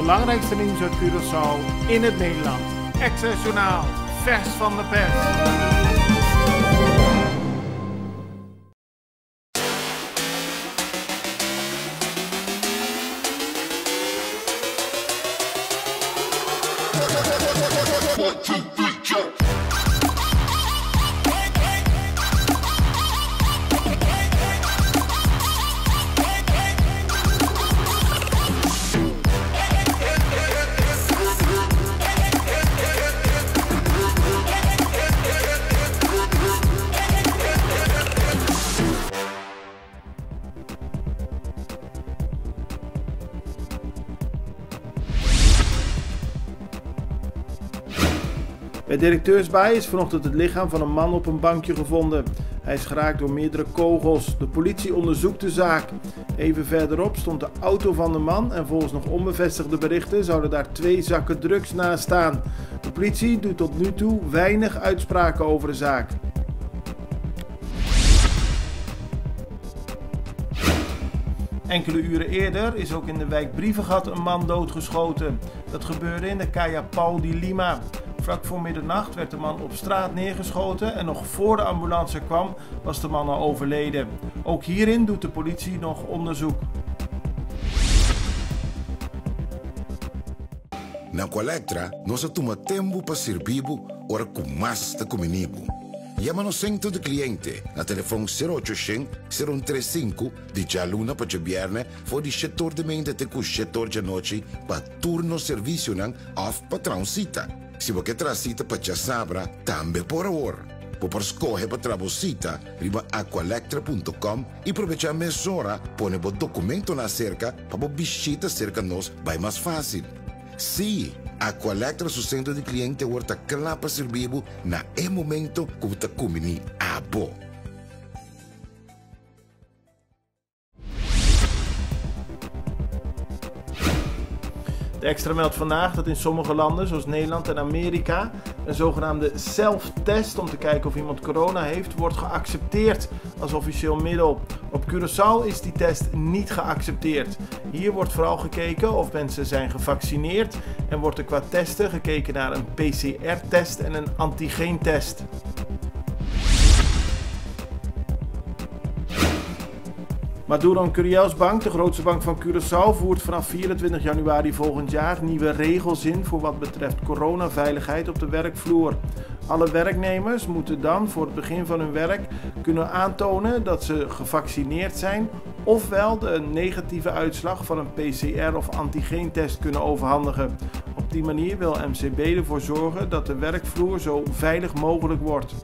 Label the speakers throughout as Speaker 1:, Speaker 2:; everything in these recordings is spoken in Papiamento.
Speaker 1: belangrijkste nieuws uit Curaçao in het Nederlands. Extra Journaal, vers van de pers. Bij Directeursbaai is vanochtend het lichaam van een man op een bankje gevonden. Hij is geraakt door meerdere kogels. De politie onderzoekt de zaak. Even verderop stond de auto van de man en volgens nog onbevestigde berichten zouden daar 2 zakken drugs naast staan. De politie doet tot nu toe weinig uitspraken over de zaak. Enkele uren eerder is ook in de wijk Brievengat een man doodgeschoten. Dat gebeurde in de Kaya Paul di Lima. Vlak voor middernacht werd de man op straat neergeschoten en nog voor de ambulance kwam was de man al overleden. Ook hierin doet de politie nog onderzoek.
Speaker 2: Na Aqualectra, nos a tuma tempu pa sirbi bo ora ku mas ta kumini bo. Yama nos sentro di kliente na telefon sero ocho shen, sero un tres sinku di djaluna pa djabièrnè for di shetor di meinta te ku shetor djanochi pa tur nos servisionan òf pa traha un sita. Si bo ke traha sita pa djasabra, tambe por awor. Bo por skohe pa traha bo sita riba aqualectra punto com i probechá mesora pone bo dokumentonan aserka pa bo bishita serka nos bai mas fásil. Sí, Aqualectra su sentro di kliente awor ta kla pa sirbi bo na e momento ku bo ta kumbiní abo.
Speaker 1: De Extra meldt vandaag dat in sommige landen, zoals Nederland en Amerika, een zogenaamde zelftest om te kijken of iemand corona heeft, wordt geaccepteerd als officieel middel. Op Curaçao is die test niet geaccepteerd. Hier wordt vooral gekeken of mensen zijn gevaccineerd en wordt er qua testen gekeken naar een P C R-test en een antigeentest. Maduron Curiels Bank, de grootste bank van Curaçao, voert vanaf 24 januari volgend jaar nieuwe regels in voor wat betreft coronaveiligheid op de werkvloer. Alle werknemers moeten dan voor het begin van hun werk kunnen aantonen dat ze gevaccineerd zijn ofwel de negatieve uitslag van een P C R of antigeentest kunnen overhandigen. Op die manier wil MCB ervoor zorgen dat de werkvloer zo veilig mogelijk wordt.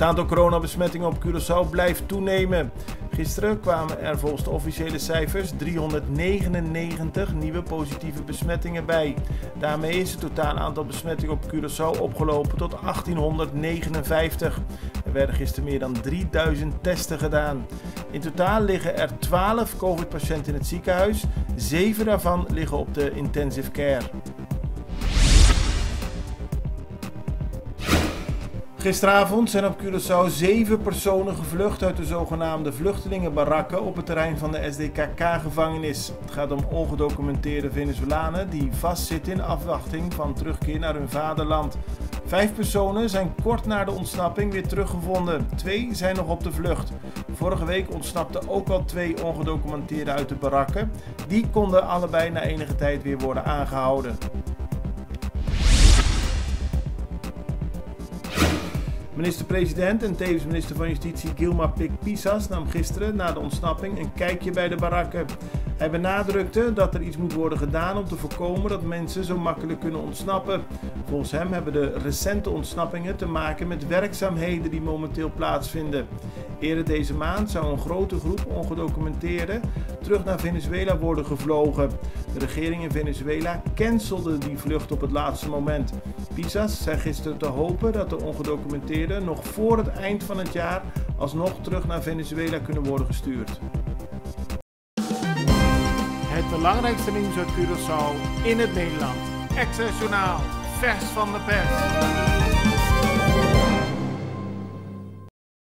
Speaker 1: Het aantal coronabesmettingen op Curaçao blijft toenemen. Gisteren kwamen er volgens de officiële cijfers 399 nieuwe positieve besmettingen bij. Daarmee is het totaal aantal besmettingen op Curaçao opgelopen tot 1859. Er werden gisteren meer dan 3000 testen gedaan. In totaal liggen er 12 COVID-patiënten in het ziekenhuis. 7 daarvan liggen op de intensive care. Gisteravond zijn op Curaçao 7 personen gevlucht uit de zogenaamde vluchtelingenbarakken op het terrein van de S D K K-gevangenis. Het gaat om ongedocumenteerde Venezolanen die vastzitten in afwachting van terugkeer naar hun vaderland. 5 personen zijn kort na de ontsnapping weer teruggevonden. 2 zijn nog op de vlucht. Vorige week ontsnapten ook al 2 ongedocumenteerden uit de barakken. Die konden allebei na enige tijd weer worden aangehouden. Minister-president en tevens minister van Justitie Gilmar Pik Pisas nam gisteren na de ontsnapping een kijkje bij de barakken. Hij benadrukte dat er iets moet worden gedaan om te voorkomen dat mensen zo makkelijk kunnen ontsnappen. Volgens hem hebben de recente ontsnappingen te maken met werkzaamheden die momenteel plaatsvinden. Eerder deze maand zou een grote groep ongedocumenteerden terug naar Venezuela worden gevlogen. De regering in Venezuela cancelde die vlucht op het laatste moment. Pisas zei gisteren te hopen dat de ongedocumenteerden nog voor het eind van het jaar alsnog terug naar Venezuela kunnen worden gestuurd. Het belangrijkste nieuws uit Curaçao in het Nederland. Extra Journaal, vers van de pers.